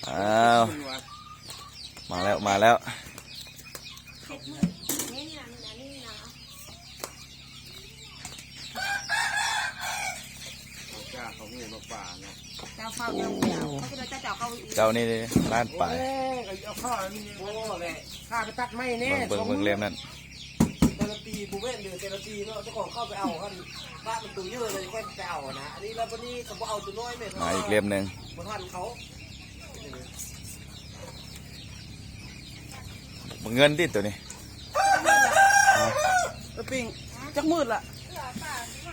ອ້າວ ມາແລ້ວ ມາແລ້ວ. ເຈົ້ານີ້ລ້ານປາຍ. ໂອ້ ຂ້າໄປຕັດໄມ້ແດ່ ເບິ່ງ ເບິ່ງເຫຼັ້ມນັ້ນ. ແຕ່ລະປີບໍ່ແມ່ນເດີ ແຕ່ລະປີເນາະ ເຈົ້າຂອງເຂົ້າໄປເອົາຫັ້ນ ພະມັນໂຕເຢີະເລີຍ ຄ່ອຍໄປເອົານະ. ອັນນີ້ລະ ບັດນີ້ກໍບໍ່ເອົາໂຕນ້ອຍແມ່ນ ມາອີກເຫຼັ້ມໜຶ່ງ ບໍ່ທັນເຂົາ. ບັກເງິນຕິໂຕນີ້ ເອີ ປິງ ຈັກໝື່ນລະ?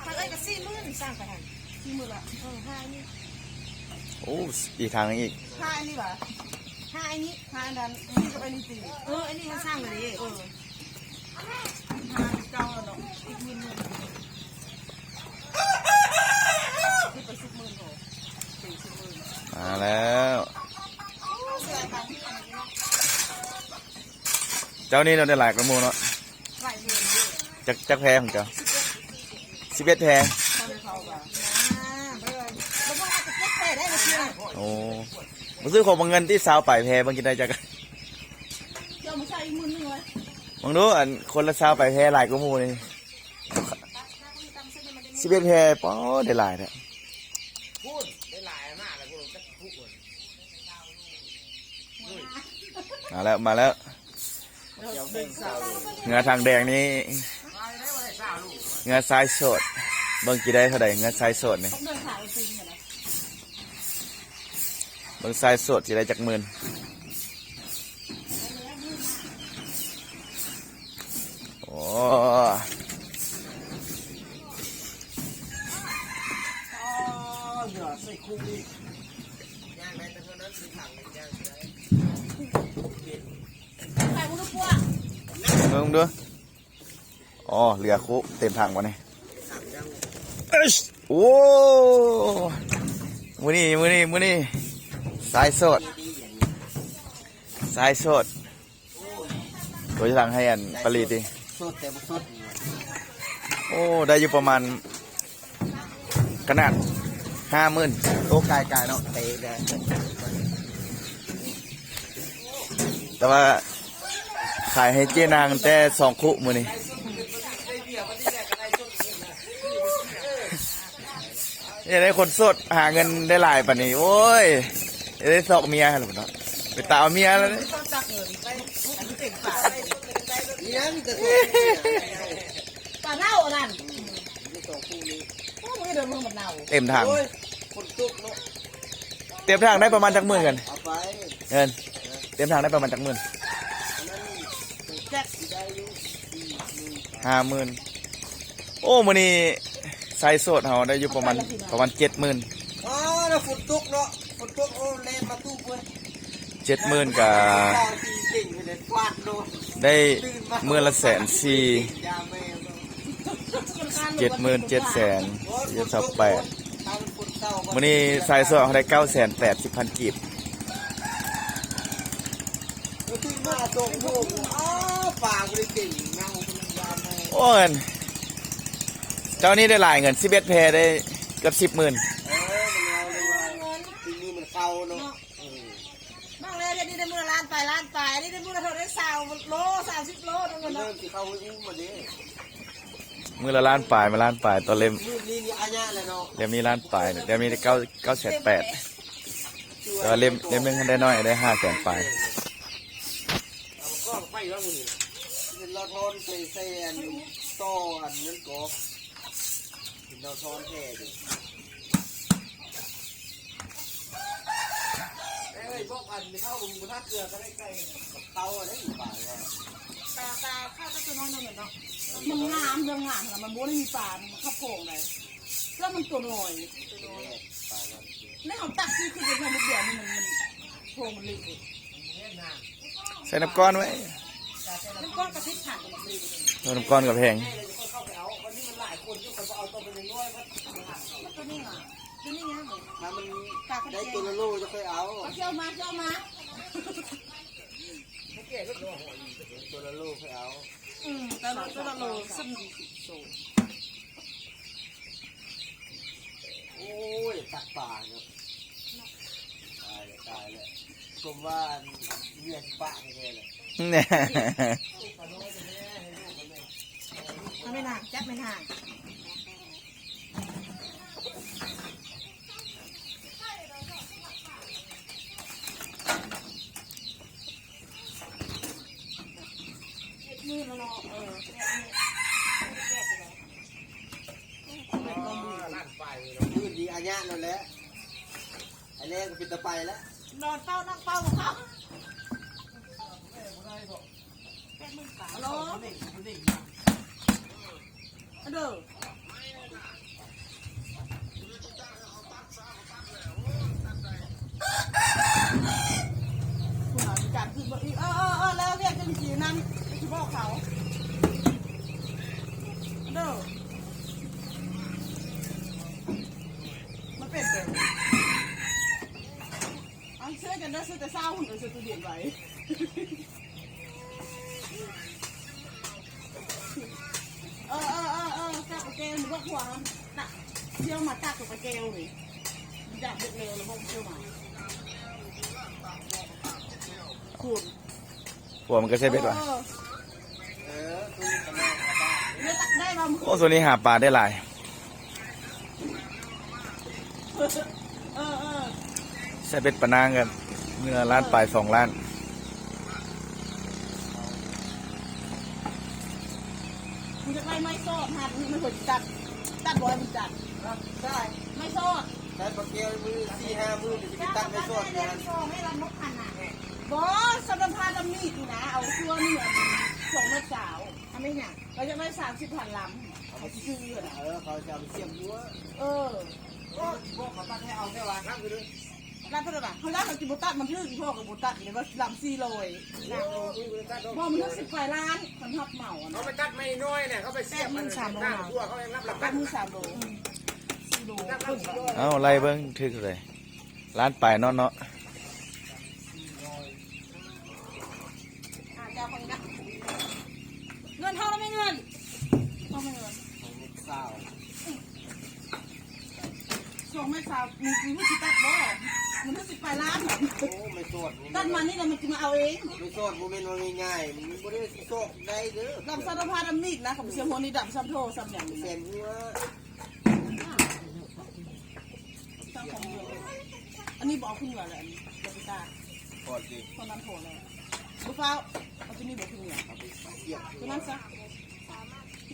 ຄັນເອີຍກໍສີ່ໝື່ນ ສ້າງໄປຫັ້ນ ສີ່ໝື່ນລະ. ເອີ ຫ້າອັນນີ້ ໂອ້ ອີກທາງໜຶ່ງອີກ ຫ້າອັນນີ້ຫວາ? ຫ້າອັນນີ້ ຫ້າອັນນັ້ນ ນີ້ກັບອັນນີ້ຕິ? ເອີ ອັນນີ້ມັນສ້າງໄປເດ້ ເອີ. ມາແລ້ວ ເຈົ້ານີ້ເນາະ ໄດ້ຫຼາຍກວ່າໝູ່ເນາະ. ຈັກ ຈັກແພຂອງເຈົ້າ? ສິບເອັດແພ. ໂອ້ ບໍ່ຊື້ຂອງ ບັກເງິນຕິ ຊາວປາຍແພ ເບິ່ງກິນໄດ້ຈັກ ເຈົ້າມາໃສ່ອີກໝື່ນໜຶ່ງເລີຍ. ເບິ່ງດູ ອັນຄົນລະຊາວປາຍແພ ຫຼາຍກວ່າໝູ່ນີ້ ສິບເອັດແພ. ປ້ອ ໄດ້ຫຼາຍແທ້ ພຸ້ນ ໄດ້ຫຼາຍມາກແລ້ວ ພຸ້ນ ຈັກພຸ້ນ. ມາແລ້ວ ມາແລ້ວ ເຮືອຖັງແດງນີ້ ເຮືອຊາຍໂສດ ເບິ່ງຊິໄດ້ເທົ່າໃດ ເຮືອຊາຍໂສດນີ້. ເບິ່ງຊາຍໂສດຊິໄດ້ຈັກໝື່ນ. ໂອ້ ເບິ່ງດູ. ອໍ ເຫຼືອຄຸ ເຕັມຖັງບໍ່ນີ້? ເອີຍ ໂອ້ ມື້ນີ້ ມື້ນີ້ ມື້ນີ້ ຊາຍໂສດ ຊາຍໂສດ ໂຕຈະສັ່ງໃຫ້ອັນປາລີຕິ ໂສດແຕ່ບໍ່ສົດ. ໂອ້ ໄດ້ຢູ່ປະມານ ຂະໜາດຫ້າໝື່ນ ໂອ້ ກາຍໆເນາະ ເຕະໄດ້ ແຕ່ວ່າຂາຍໃຫ້ເຈ້ນາງແຕ່ສອງຄຸມື້ນີ້. ຢາກໄດ້ຄົນໂສດຫາເງິນໄດ້ຫຼາຍປານນີ້ ໂອ້ຍ ຢາກໄດ້ຊອກເມຍຫັ້ນແຫຼະເນາະ ໄປຕາມເມຍແລ້ວເດ້. ປາເນົ່າອັນນັ້ນ ໂອ້ ມື້ເດີມມັນເນົ່າ ເຕັມຖັງ ໂອ້ຍ ຝົນຕົກເນາະ ເຕັມຖັງໄດ້ປະມານຈັກໝື່ນກັນ? ເອົາໄປ ເອີ ເຕັມຖັງໄດ້ປະມານຈັກໝື່ນ? ອັນນັ້ນແຈັກຊິໄດ້ຢູ່ ຫ້າໝື່ນ. ໂອ້ ມື້ນີ້ຊາຍໂສດເຮົາໄດ້ຢູ່ປະມານ ປະມານເຈັດໝື່ນ. ອ້າວ ຝົນຕົກເນາະ ຝົນຕົກ ໂອ້ ແລ່ນມາຕູບເວີຍ. ເຈັດໝື່ນກະໄດ້ມື້ລະແສນສີ່ ເຈັດໝື່ນເຈັດແສນ ເຈັດສອງແປດ. ມື້ນີ້ຊາຍໂສດເຮົາໄດ້ເກົ້າແສນແປດສິບພັນກີບ. ໂອ້ຍ ເຈົ້ານີ້ໄດ້ຫຼາຍເງິນ ສິບເອັດແພໄດ້ເກືອບສິບໝື່ນ. ເອີ ມັນເອົາເລີຍວ່າປີນີ້ມັນເຂົ້າເນາະ. ເອີ ບາງແລ້ວດຽວນີ້ໄດ້ມື້ລະລ້ານປາຍ ລ້ານປາຍ ອັນນີ້ໄດ້ມື້ລະເທົ່າໃດ ຊາວໂລ ສາມສິບໂລ ເງິນເນາະ ຊິເຂົ້າມື້ອື່ນມາເດ້. ມື້ລະລ້ານປາຍ ມາລ້ານປາຍ ຕອນເຫຼັ້ມ ມື້ນີ້ນີ້ອາຍະແລ້ວເນາະ ເຫຼັ້ມນີ້ລ້ານປາຍ ເຫຼັ້ມນີ້ໄດ້ເກົ້າ ເກົ້າແສນແປດ ແຕ່ວ່າເຫຼັ້ມ ເຫຼັ້ມໜຶ່ງໄດ້ໜ້ອຍ ໄດ້ຫ້າແສນປາຍ. ເປັນລາວທອນໃສ່ ໃສ່ອັນຕໍ່ອັນນັ້ນກໍ ເປັນລາວທອນແທ້ຢູ່. ເອີຍ ບອກອັນເຖົ້າບໍ່ທັກເກືອກໍໄດ້ໄກ່ ເຕົາໄດ້ຢູ່ບາດວ່າ ຕາ ຕາຂ້າກໍຕົວນ້ອຍໜ້ອຍເນາະ ມັນງາມ ເລື່ອງງາມຫັ້ນລະ ມັນບໍ່ໄດ້ມີປາ ມັນຂັບຂອງໄດ້ ແລ້ວມັນຕົວນ້ອຍ ແລ້ວເຮົາຕັກທີ່ຄືເປັນເທື່ອດຽວນີ້ ມັນ ມັນໂພງມັນເລະ. ໃສ່ນ້ຳກ້ອນໄວ້ ນ້ຳກ້ອນກະສິບພັນ ເອີ ນ້ຳກ້ອນກະແພງ ຕົວນີ້ງາມ ຕົວນີ້ງາມ ຖ້າມັນໄດ້ຕົວລະໂລຈະຄ່ອຍເອົາ ເອົາເອົາມາ ເອົາມາ ຕົວລະໂລຄ່ອຍເອົາ ອືມ ຕົວລະໂລ ຕົວລະໂລ ໂອ້ຍ ຕັກປາເນາະ ຕາຍແລ້ວ ຕາຍແລ້ວ. ສົມວ່າເມຍຊິປະແທ້ໆແຫຼະ. ເອົາແມ່ນາງ ຈັບແມ່ນາງ. ເຮັດມື້ລະເນາະ ເອີ ແບບນີ້ ແບບນີ້ ມື້ນີ້ອາຍະນັ້ນແຫຼະ ອັນແລກກໍເປັນຕາໄປແລ້ວ ນອນເຝົ້ານັ່ງເຝົ້າບໍ່ເຂົ້າ. ແປດໝື່ນປາຍ ຮັລໂຫຼ ອັນເດີ ຜູ້ຫາການຂຶ້ນເບິ່ງອີກ ເອີ ເອີ ເອີ ແລ້ວວຽກຈັ່ງຊິນັ້ນ ຊິບອກເຂົາ ອັນເດີ ມັນເປັນແບບນີ້ ອັນເຊື່ອກັນເດີ ຊື້ແຕ່ເຊົ້າພຸ້ນ ເອົາໃສ່ຕູ້ເຢັນໄວ້. ເອີ ເອີ ເອີ ເອີ ຈັບປາແກ້ວນີ້ ບອກຜົວເຮົາ ຕະ ທ່ຽວມາຕັກປາແກ້ວນີ້ ຢາກເຮັດແລ້ວ ແລ້ວບອກທ່ຽວມາ ຄຸນ ຜົວມັນກໍໃສ່ເບັດວ່າ ເອີ ເອີ ໂອ້ ຊ່ວງນີ້ຫາປາໄດ້ຫຼາຍ. ເອີ ເອີ ໃສ່ເບັດປານາງກັນ ມື້ລະລ້ານປາຍສອງລ້ານ. ມຶງຢາກໄດ້ໄມ້ສອດຫັ້ນ ມັນເພິ່ນຕັດ ຕັດບໍ່ໃຫ້ມັນຕັດ ໄດ້ໄມ້ສອດ ໄດ້ປາແກ້ວມື້ສີ່ຫ້າມື້ ຊິໄປຕັດໄມ້ສອດ ແລ້ວສອງໃຫ້ລຳນົກຫັ້ນນະ ບໍ່ ສຳລະພາດຳມີດນີ້ນະ ເອົາສ່ວນອັນສອງແມັດຊາວ ອັນນີ້ຫຍັງ ເຂົາຢາກໄດ້ສາມສິບພັນລຳ ເອົາໄປຊື້ນະ ເອີ ເຂົາຈະເອົາໄປສຽບຫົວ ເອີ ບອກເຂົາຕັດໃຫ້ເອົາແຕ່ວ່າ ລຳເທົ່າໃດລະ ເຮົາຢາກເຂົາຊິບໍ່ຕັດມັນຖືກ ພໍ່ກໍບໍ່ຕັດເລີຍວ່າລຳສີ່ຮ້ອຍ ບໍ່ ມັນຖືກສິບປາຍລ້ານ ຄັນຮັບເໝົາ ເອົາໄປຕັດໄມ້ນ້ອຍແຫຼະ ເຂົາໄປສຽບ ແປດໝື່ນສາມໂລ ແປດໝື່ນສາມໂລ ອືມ ສີ່ໂລ ເອົ້າ ໄລ່ເບິ່ງຖືກເທົ່າໃດ ລ້ານປາຍເນາະ ເນາະ. ອ່າ ເຈົ້າຂອງນີ້ນະ ເງິນເທົ່າລະແມ່ເງິນ ເທົ່າແມ່ເງິນ ສອງແມັດຊາວ ມີ ມີຜູ້ຊິຕັດບໍ່ ມັນຄືຊິປາຍລ້ານ ໂອ້ ໄມ້ສອດນີ້ ຕັດມານີ້ລະມັນຊິມາເອົາເອງ ໄມ້ສອດບໍ່ແມ່ນວ່າງ່າຍໆ ມັນບໍ່ໄດ້ຊິຊອກໄດ້ເດີ ດຳຊຳໂທພາດຳມີດນະ ເຂົາໄປສຽບຫົວນີ້ ດຳຊຳໂທຊຳຫຍັງນີ້ ແສນຫົວ. ອັນນີ້ບໍ່ເອົາຂຶ້ນເຫືອແລ້ວ ອັນນີ້ບໍ່ໄປຕາກ ພໍດີ ພໍນັ້ນພໍແລ້ວ ບໍ່ຟ້າວ ເອົາຕົວນີ້ບໍ່ຂຶ້ນເຫືອ ເອົາໄປສຽບ ຕົວນັ້ນຊະ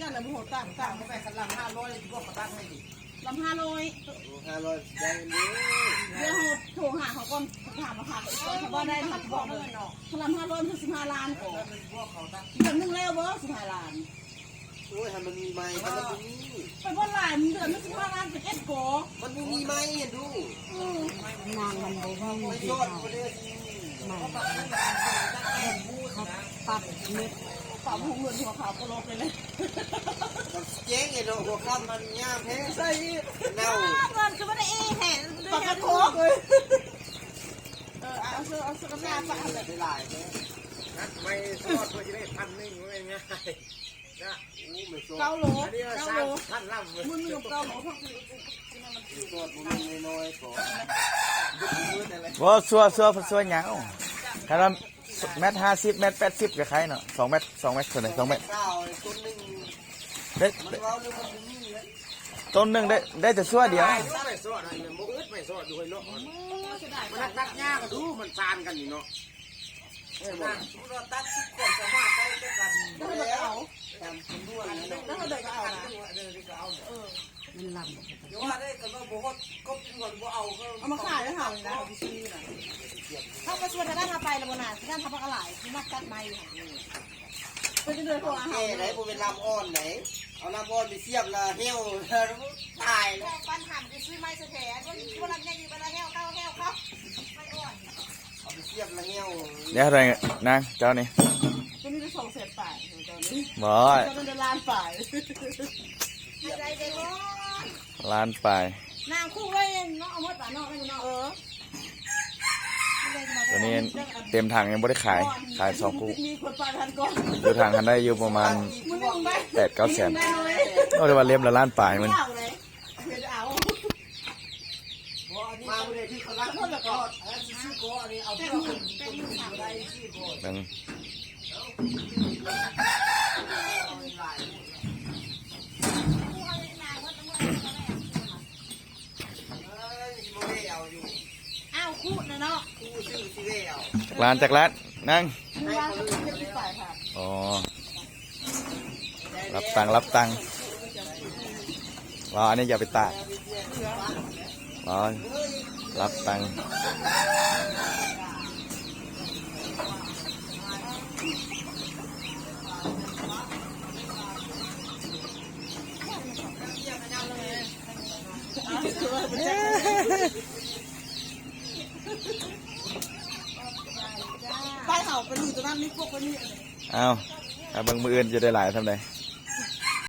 ຢ້ານແລ້ວບໍ່ຮູ້ຕາກ ຕາກບໍ່ໄປ ຄັນລຳຫ້າຮ້ອຍ ບອກເຂົາຕັດໃຫ້ຕິ ລຳຫ້າຮ້ອຍ ໂອ້ ຫ້າຮ້ອຍ ໄດ້ເດີ ດຽວເຮົາໂທຫາເຂົາກ່ອນ ຖາມລາຄາເຂົາອີກກ່ອນ ຖ້າບໍ່ໄດ້ເຮົາຊິບອກເລີຍ ຄັນລຳຫ້າຮ້ອຍ ມັນຄືສິບຫ້າລ້ານກໍ ບອກເຂົາຕັດ ເດືອນໜຶ່ງແລ້ວບໍ່ ສິບຫ້າລ້ານ. ໂອ້ຍ ໃຫ້ມັນມີໃໝ່ ມັນບໍ່ມີ ໄປບ່ອນຫຼາຍ ເດືອນໜຶ່ງສິບຫ້າລ້ານ ເປັນເອັດກໍ ມັນບໍ່ມີໃໝ່ຫັ້ນດູ ນາງມັນບໍ່ມີ ໄມ້ສອດບໍ່ໄດ້ ໃໝ່ ເຂົາຕັດເມັດ ປາບຫົວເງິນຫົວຂາວໂປໂລໄປເລີຍ ມັນແຈ້ງເລີຍເນາະ ຫົວຄ່ຳມັນຍາມແທ້ ໃສ່ເນົ່າ ເງິນຄືບໍ່ໄດ້ອີແທ້ ປາກກະໂຄກເລີຍ ເອີ ເອົາເອົາເອົາເອົາ ໄດ້ຫຼາຍເດ້ ນັດໄມ້ສອດເພື່ອຊິໄດ້ພັນໜຶ່ງ ບໍ່ແມ່ນງ່າຍ. ເກົ້າໂລ ອັນນີ້ ເກົ້າໂລ ສາມພັນລຳ ມື້ໜຶ່ງເກົ້າໂລ ບໍ່ ຊົ່ວ ຊົ່ວ ຊົ່ວຍາວ ຄັນວ່າແມັດຫ້າສິບ ແມັດແປດສິບກໍຂາຍເນາະ ສອງແມັດ ສອງແມັດເທົ່າໃດ ສອງແມັດ ໄດ້ ຕົ້ນໜຶ່ງໄດ້ ໄດ້ແຕ່ຊົ່ວດຽວ ໄມ້ສອດ ໄມ້ສອດ ບໍ່ອຶດ ໄມ້ສອດຢູ່ໃນເນາະ ມັນຕັດຍາກ ກໍດູມັນຊານກັນນີ້ເນາະ. ເອີ ບໍ່ ສົມມຸດວ່າຕັດສິບຄວາມສາມາດໄດ້ຄືກັນ ແລ້ວ ຕາມຈຳນວນ ແລ້ວເຮົາໄດ້ກໍເອົານະ ເອີ ມັນລຳ ຢ່າວ່າໄດ້ ຄັນວ່າບໍ່ຮອດຄົບຈຳນວນບໍ່ເອົາ ເອົາມາຂາຍໃຫ້ເຮົານີ້ນະ ເຮົາຊິຊື້ນະ ເຮົາກໍຊວນທາງດ້ານເຮົາໄປແລ້ວບໍ່ນະ ທາງດ້ານເຮົາບັກຫຼາຍ ຊິມາຕັດໄມ້ຢູ່ຫັ້ນ ເພິ່ນຈະເດີນໂທຫາເຮົາ ແກ່ໃດ ບໍ່ແມ່ນລຳອ່ອນໃດ ເອົາລຳອ່ອນໄປສຽບລະແຫ້ວ ຕາຍແລ້ວ ປັນຫາໄປຊື້ໄມ້ສະແຖ ເພິ່ນບໍ່ລຳໃຫຍ່ຢູ່ ບັດລະແຫ້ວເຂົ້າ ແຫ້ວເຂົ້າ ໄມ້ອ່ອນ. ເອົາໄປສຽບລະແຫ້ວ ແລ້ວເທົ່າໃດນາງເຈົ້ານີ້? ຕົວນີ້ໄດ້ສອງແສນປາຍ ເຈົ້ານີ້ ບໍ່ ເຈົ້ານັ້ນໄດ້ລ້ານປາຍ ໃຫ້ໄດ້ເດ້ບໍ່ ລ້ານປາຍ ນາງຄູ່ໄວ້ເນາະ ເອົາໝົດບາດເນາະ ເນາະ ເອີ ຕົວນີ້ເຕັມຖັງຍັງບໍ່ໄດ້ຂາຍ ຂາຍສອງຄູ່ ມີຄົນປາຍພັນກ່ອນ ຢູ່ຖັງຫັ້ນໄດ້ຢູ່ປະມານ ມື້ໜຶ່ງໄດ້ ແປດເກົ້າແສນ ໄດ້ນ້ອຍ ກໍໄດ້ວ່າເຫຼັ້ມລະລ້ານປາຍມັນ ເອົາເດ້ ເຮັດເອົາ ມາບໍ່ໄດ້ຄືເຂົາລັກເຂົາລະກໍ ອັນນັ້ນຊິຊື້ໂຄ ເບິ່ງ ອ້າວ ຄຸນະເນາະ ຈັກລ້ານ ຈັກລ້ານ ນາງ ອໍ ລັບຕັງ ລັບຕັງ ວ່າອັນນີ້ຢ່າໄປຕາກ ວ່າລັບຕັງ. ໄປເຮົາໄປລຸຍຕົວນັ້ນ ມີພວກໄປນີ້ ເອົາ ຖ້າເບິ່ງມື້ອື່ນຈະໄດ້ຫຼາຍສ່ຳໃດ.